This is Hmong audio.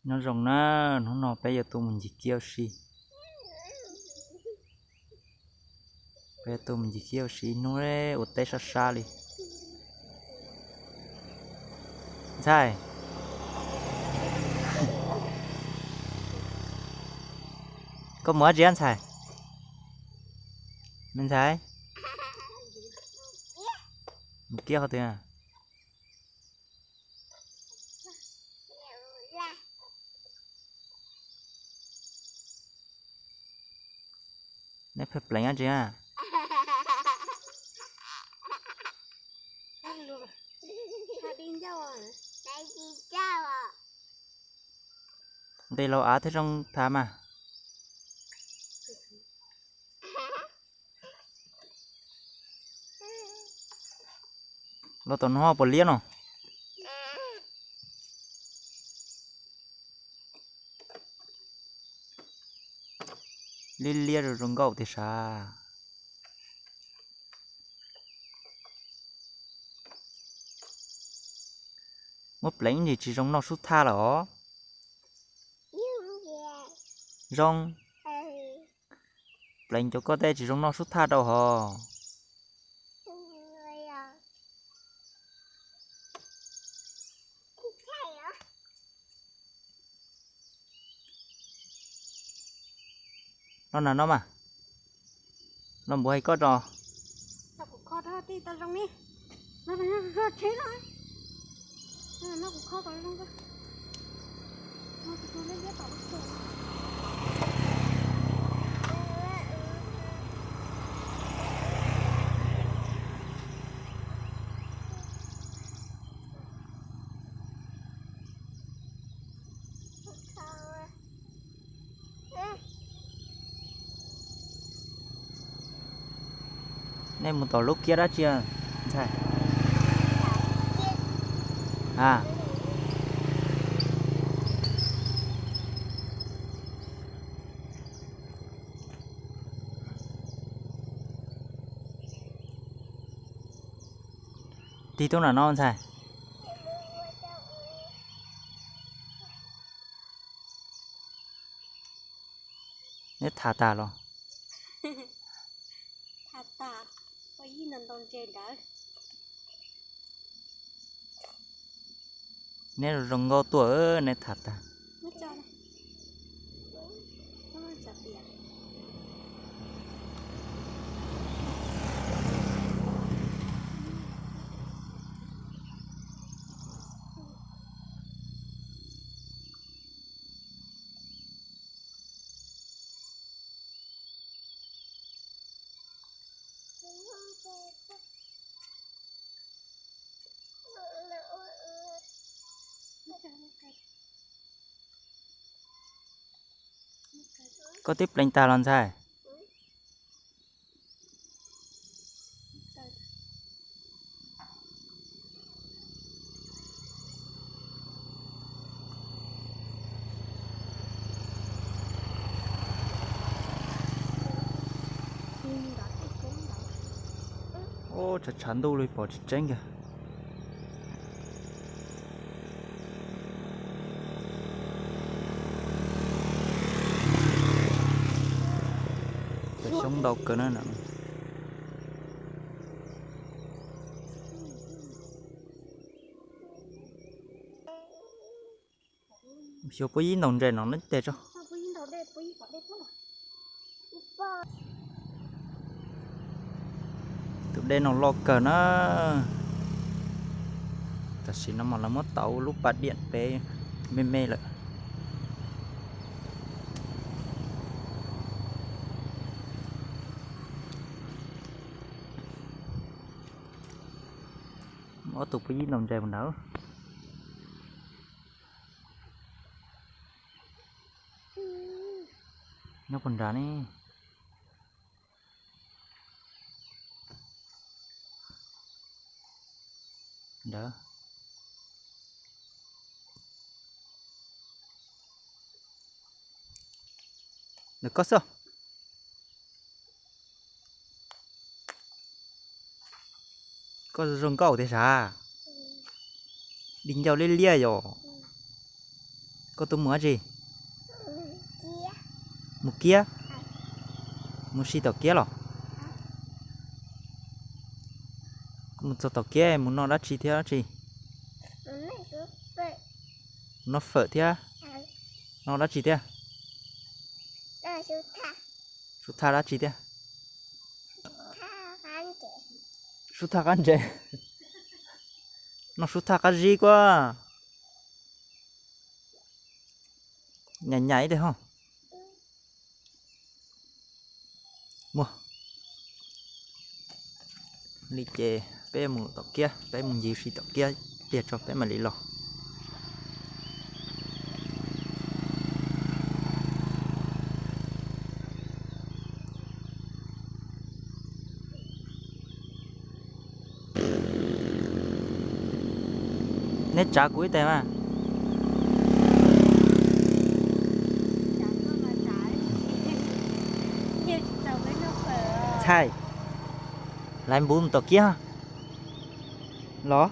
Nyob zoo na, hnub no peb yuav tuaj mus ncig kiab ua si. Peb yuav tuaj mus ncig kiab ua si ib hnub ua teb sab sab li. Ntxhais, koj mus dab tsi ntxhais? Me ntxhais, mus kiab qhov twg? Neb pheej pleev dab tsi na? Nqis los av thiaj zoo thav mas. Los tom no puas liab no? Liab liab zoo zoo nkauj tiag sav. Muab pleev ntsis tsis zoo noj sub thaj lawm os. Zoo. Pleev cov koj tej tsis zoo noj sub thaj rau hos. Los na no mas, los npuav hais koj tso. Nej mus tom lub kiab dab tsi ntxhais? A, tig tuaj nram no ntxhais. Neb tham tas los? Neb zoo nkauj tuaj, neb tham tas. Koj twb pleev tag los ntxhais? Ub, tshav tshav ntuj li pom tsis tseeb kiag. Cov xyoob ntau kawg na. Xyov puab yib ntaus ntses no neb tes tso. Tus dej no loj kawg na. Tam sim no mas lawv muab tauv lub pas diam pem me me lawm. Ob tug puab yib ntaus ntses mus ntawd. Nyob puag nrad ne. Ntawd. Ntawm koj xwb. Koj zoo nkauj tiag sav. Di ncauj liab liab yom. Koj tuaj mus dab tsi? Mus kiab? Mus si tom kiab los? Koj mus txog tom kiab mus noj dab tsi thiab dab tsi? Mus noj fawm thiab. Noj dab tsi thiab? Sub thaj dab tsi thiab? Sub thaj qab ntses. Noj sub thaj qab zib kuab. Nyas nyas ib teg ho. Muaj li ces peb mus tom kiab, peb mus ncig si tom kiab tiag tso peb mam li los. Neb tsav kuv ib teg mas. Ntxhais, laiv npuv mus tom kiab los?